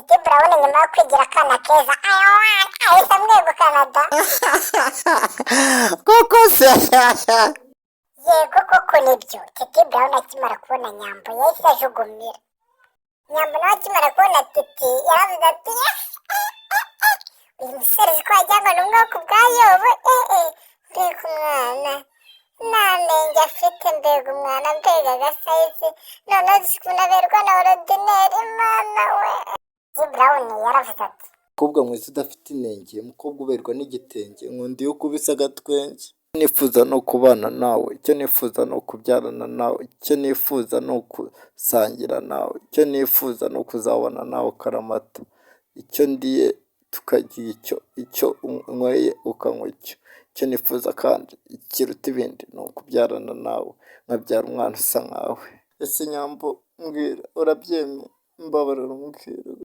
Titi Brown nyuma yo kwigira akana keza ahise amwegukana da. Koko se? Yego koko nibyo. Titi Brown akimara kubona Nyambo yahise ajugumira. Nyambo nawe akimara kubona Titi yaravuze ati: "Uyu musore uzi ko wagira ngo ni ubwoko bwa Yobu? Eh, mbega umwana, nta nenge afite, mbega umwana, mbega agasize, noneho uzi ukuntu aberwa na ordinaire, Mana we!" Titi Brown yaravuze ati: Mukobwa mwiza udafite inenge, umukobwa uberwa n'igitenge, nkunda iyo ukubise agatwenge. Nifuza no kubana nawe, icyo nifuza ni ukubyarana nawe, icyo nifuza ni ukusangira nawe, icyo nifuza ni ukuzabana nawe akaramata, icyo ndiye tukagira icyo, icyo unyweye ukanywa icyo, icyo nifuza kandi kiruta ibindi ni ukubyarana nawe, nkabyara umwana usa nkawe. Ese Nyambo, mbwira, urabyemeye? Mbabarira umbwire.